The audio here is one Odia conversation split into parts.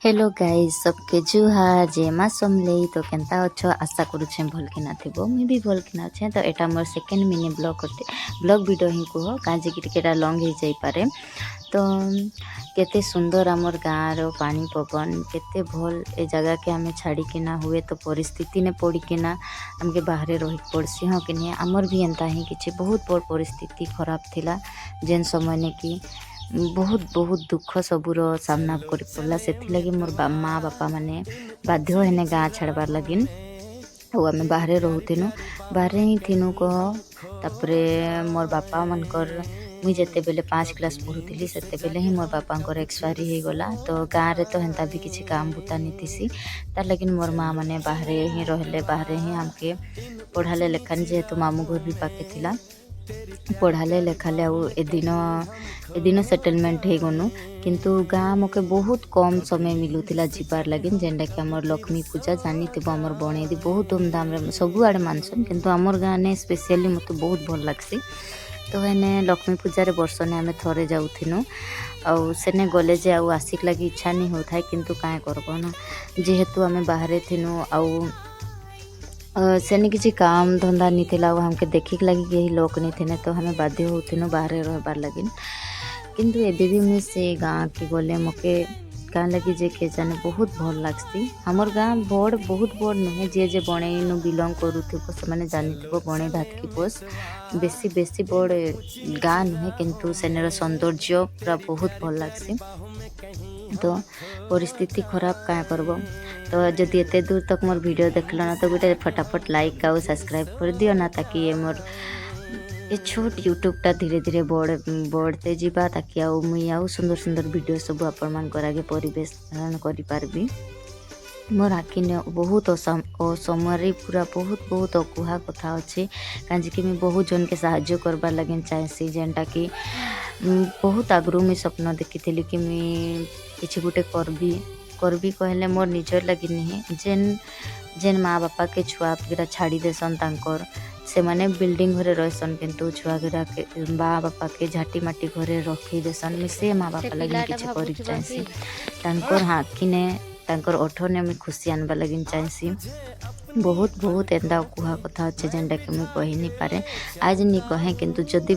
ହେଲୋ ଗାଇସ୍, ସବକେ ଜୁହାର, ଜୟ ମା ସମଲେଇ। ତ କେନ୍ତା ଅଛ? ଆଶା କରୁଛେଁ ଭଲକିନା ଥିବ। ମୁଇଁ ବି ଭଲକିନା ଅଛେଁ। ତ ଏଇଟା ମୋର ସେକେଣ୍ଡ ମିନି ବ୍ଲଗ୍ ଅଟେ, ବ୍ଲଗ୍ ଭିଡ଼ିଓ ହିଁ କୁହ, କାଁଜେ କି ଟିକେ ଏଇଟା ଲଙ୍ଗ୍ ହେଇଯାଇପାରେ। ତ କେତେ ସୁନ୍ଦର ଆମର୍ ଗାଁର ପାଣି ପବନ, କେତେ ଭଲ୍। ଏ ଜାଗାକେ ଆମେ ଛାଡ଼ିକିନା ହୁଏ ତ ପରିସ୍ଥିତି ନେ ପଡ଼ିକିନା ଆମକେ ବାହାରେ ରହି ପଡ଼୍ସି, ହଁ କି ନି? ଆମର୍ ବି ଏନ୍ତା ହିଁ କିଛି ବହୁତ ବଡ଼ ପରିସ୍ଥିତି ଖରାପ ଥିଲା, ଯେନ୍ ସମୟନେ କି ବହୁତ ବହୁତ ଦୁଃଖ ସବୁର ସାମ୍ନା କରି ପଡ଼ଲା। ସେଥିଲାଗି ମୋର୍ ମା ବାପା ମାନେ ବାଧ୍ୟ ହେନେ ଗାଁ ଛାଡ଼ବାର୍ ଲାଗିନ୍ ଆଉ ଆମେ ବାହାରେ ରହୁଥିନୁ, ବାହାରେ ହିଁ ଥିନୁ କହ। ତାପରେ ମୋର୍ ବାପା ମାନଙ୍କର୍, ମୁଇଁ ଯେତେବେଲେ 5 କ୍ଲାସ୍ ପଢ଼ୁଥିଲି, ସେତେବେଲେ ହିଁ ମୋର୍ ବାପାଙ୍କର ଏକ୍ସପାୟରି ହେଇଗଲା। ତ ଗାଁରେ ତ ହେନ୍ତା ବି କିଛି କାମ ବୁତା ନି ଥିସି, ତାର୍ ଲାଗିନ୍ ମୋର୍ ମା ମାନେ ବାହାରେ ହିଁ ରହେଲେ, ବାହାରେ ହିଁ ଆମକେ ପଢ଼ାଲେ ଲେଖାଲେ। ଯେହେତୁ ମାମୁଁ ଘର ବି ପାଖେ ଥିଲା, ପଢ଼ାଲେ ଲେଖାଲେ ଆଉ ଏଦିନ ସେଟେଲମେଣ୍ଟ ହେଇଗନୁ। କିନ୍ତୁ ଗାଁ ମକେ ବହୁତ କମ୍ ସମୟ ମିଲୁଥିଲା ଯିବାର୍ ଲାଗିନ୍। ଯେନ୍ଟାକି ଆମର୍ ଲକ୍ଷ୍ମୀ ପୂଜା ଜାନିଥିବ, ଆମର୍ ବଣେଇଦି ବହୁତ ଧୁମଧାମରେ ସବୁଆଡ଼େ ମାନସନ୍, କିନ୍ତୁ ଆମର୍ ଗାଁନେ ସ୍ପେସିଆଲି ମୋତେ ବହୁତ ଭଲ୍ ଲାଗ୍ସି। ତ ହେନେ ଲକ୍ଷ୍ମୀ ପୂଜାରେ ବର୍ଷନେ ଆମେ ଥରେ ଯାଉଥିନୁ ଆଉ ସେନେ ଗଲେ ଯେ ଆଉ ଆସିକ୍ ଲାଗି ଇଚ୍ଛା ନି ହଉଥାଏ। କିନ୍ତୁ କାଏଁ କରବ ନା, ଯେହେତୁ ଆମେ ବାହାରେ ଥିନୁ ଆଉ ସେନେ କିଛି କାମ ଧନ୍ଦା ନି ଥିଲା ଆଉ ଆମକେ ଦେଖିକ୍ ଲାଗି କେହି ଲୋକ୍ ନି ଥିନେ, ତ ଆମେ ବାଧ୍ୟ ହଉଥିନୁ ବାହାରେ ରହବାର୍ ଲାଗିନ୍। କିନ୍ତୁ ଏବେ ବି ମୁଇଁ ସେ ଗାଁକେ ଗଲେ ମକେ କାଁ ଲାଗି ଯେ କେ ଜାନେ ବହୁତ ଭଲ୍ ଲାଗ୍ସି। ଆମର୍ ଗାଁ ବଡ଼, ବହୁତ ବଡ଼ ନୁହେଁ। ଯିଏ ଯେ ବଣେଇନୁ ବିଲଙ୍ଗ କରୁଥିବ, ସେମାନେ ଜାନିଥିବ, ବଣେଇ ଭାତକି ପୋଷ ବେଶୀ ବେଶୀ ବଡ଼ ଗାଁ ନୁହେଁ, କିନ୍ତୁ ସେନେର ସୌନ୍ଦର୍ଯ୍ୟ ପୁରା ବହୁତ ଭଲ୍ ଲାଗ୍ସି। ତ ପରିସ୍ଥିତି ଖରାପ, କାଁ କରବ? ତ ଯଦି ଏତେ ଦୂର ତକ୍ ମୋର୍ ଭିଡ଼ିଓ ଦେଖିଲ ନା, ତ ଗୋଟେ ଫଟାଫଟ ଲାଇକ୍ ଆଉ ସବସ୍କ୍ରାଇବ୍ କରିଦିଅ ନା, ତାକି ଏ ମୋର୍ ଏ ଛୋଟ ୟୁଟ୍ୟୁବଟା ଧୀରେ ଧୀରେ ବଡ଼ ବଢ଼ତେ ଯିବା, ତାକି ଆଉ ମୁଇଁ ଆଉ ସୁନ୍ଦର ସୁନ୍ଦର ଭିଡ଼ିଓ ସବୁ ଆପଣମାନଙ୍କର ଆଗେ ପରିବେଷଣ କରିପାରିବି। ମୋର୍ ଆଖିନେ ବହୁତ ଅସମୟରେ ପୁରା ବହୁତ ବହୁତ ଅକୁହା କଥା ଅଛି, କାଁଜିକି ମୁଇଁ ବହୁତ ଜଣକେ ସାହାଯ୍ୟ କରବାର୍ ଲାଗି ଚାହେଁସି, ଯେନ୍ଟାକି ବହୁତ ଆଗରୁ ମୁଇଁ ସ୍ୱପ୍ନ ଦେଖିଥିଲି କି ମୁଇଁ କିଛି ଗୋଟେ କରବି। କରବି କହିଲେ ମୋର୍ ନିଜର୍ ଲାଗି ନୁହେଁ, ଯେନ୍ ଯେନ୍ ମା ବାପାକେ ଛୁଆ ଗିରା ଛାଡ଼ି ଦେସନ୍, ତାଙ୍କର୍ ସେମାନେ ବିଲ୍ଡିଂ ଘରେ ରହେସନ୍, କିନ୍ତୁ ଛୁଆ ଗିରାକେ ମା ବାପାକେ ଝାଟି ମାଟି ଘରେ ରଖି ଦେସନ୍, ମୁଇଁ ସେ ମା ସେ ବାପା ଲାଗି ପିଲାଟା କିଛି କରି ଭାବୁଥିବ ଚାହେଁସି। କି ତାଙ୍କର୍ ଆଖିନେ, ତାଙ୍କର୍ ଓଠନେ ମୁଇଁ ଖୁସି ଆନବାର୍ ଲାଗି ଚାହେଁସି। ବହୁତ ବହୁତ ଏନ୍ତା କୁହା କଥା ଅଛେ, ଯେନ୍ଟାକି ମୁଇଁ କହି ନି ପାରେ, ଆଜ୍ ନି କହେ। କିନ୍ତୁ ଯଦି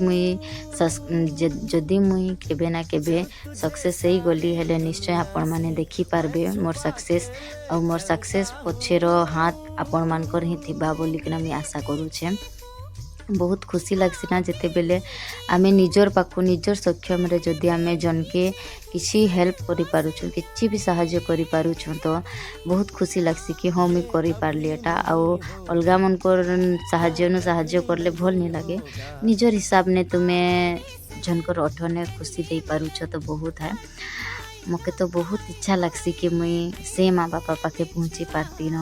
ମୁଇଁ କେବେ ନା କେବେ ସକ୍ସେସ୍ ହେଇଗଲି ହେଲେ, ନିଶ୍ଚୟ ଆପଣମାନେ ଦେଖିପାରବେ ମୋର୍ ସକ୍ସେସ୍ ଆଉ ମୋର୍ ସକ୍ସେସ୍ ପଛେର ହାତ ଆପଣମାନଙ୍କର ହିଁ ଥିବା ବୋଲିକିନା ମୁଇଁ ଆଶା କରୁଛେଁ। ବହୁତ ଖୁସି ଲାଗ୍ସି ନା, ଯେତେବେଲେ ଆମେ ନିଜର୍ ପାଖୁ ନିଜର୍ ସକ୍ଷମରେ ଯଦି ଆମେ ଜନକେ କିଛି ହେଲ୍ପ କରିପାରୁଛୁ, କିଛି ବି ସାହାଯ୍ୟ କରିପାରୁଛୁ, ତ ବହୁତ ଖୁସି ଲାଗ୍ସି କି ହଁ, ମୁଇଁ କରିପାରଲି ଏଟା। ଆଉ ଅଲଗା ମାନଙ୍କର୍ ସାହାଯ୍ୟନୁ ସାହାଯ୍ୟ କରଲେ ଭଲ୍ ନି ଲାଗେ। ନିଜର୍ ହିସାବନେ ତୁମେ ଜନକର୍ ଓଠନେ ଖୁସି ଦେଇପାରୁଛ ତ ବହୁତ ହେ। ମକେ ତ ବହୁତ ଇଚ୍ଛା ଲାଗ୍ସି କି ମୁଇଁ ସେ ମା ବାପା ପାଖେ ପହଞ୍ଚି ପାରତିନ,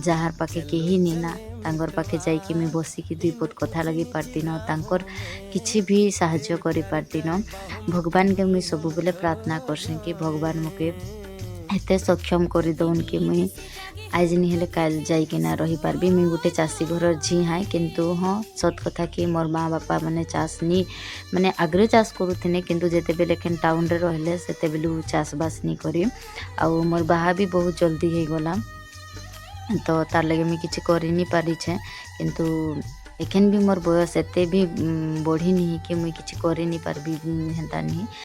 ଯାହାର୍ ପାଖେ କେହି ନି ନା, ତାଙ୍କର୍ ପାଖେ ଯାଇକି ମୁଇଁ ବସିକି ଦୁଇ ପଦ କଥା ଲାଗି ପାରତିନ, ତାଙ୍କର୍ କିଛି ବି ସାହାଯ୍ୟ କରିପାରତିନ। ଭଗବାନକେ ମୁଇଁ ସବୁବେଲେ ପ୍ରାର୍ଥନା କରସିଁ କି ଭଗବାନ ମକେ ଏତେ ସକ୍ଷମ କରିଦଉନ୍ କି ମୁଇଁ ଆଜ୍ ନି ହେଲେ କାଲ୍ ଯାଇକିନା ରହିପାରବି। ମୁଇଁ ଗୁଟେ ଚାଷୀ ଘରର୍ ଝି ହାଏ, କିନ୍ତୁ ହଁ, ସତ୍ କଥା କି ମୋର୍ ମା ବାପା ମାନେ ଚାଷ୍ ନି, ମାନେ ଆଗରେ ଚାଷ୍ କରୁଥିନେ, କିନ୍ତୁ ଯେତେବେଲେ କେନ୍ ଟାଉନ୍ରେ ରହିଲେ, ସେତେବେଲୁ ଚାଷ୍ ବାସ୍ ନି କରି ଆଉ ମୋର୍ ବାହା ବି ବହୁତ ଜଲ୍ଦି ହେଇଗଲା। ତ ତାର୍ ଲାଗି ମୁଇଁ କିଛି କରି ନି ପାରିଛେଁ। କିନ୍ତୁ ଏଖେନ୍ ବି ମୋର୍ ବୟସ ଏତେ ବି ବଢ଼ିନି କି ମୁଇଁ କିଛି କରି ନି ପାରବି, ହେନ୍ତା ନି।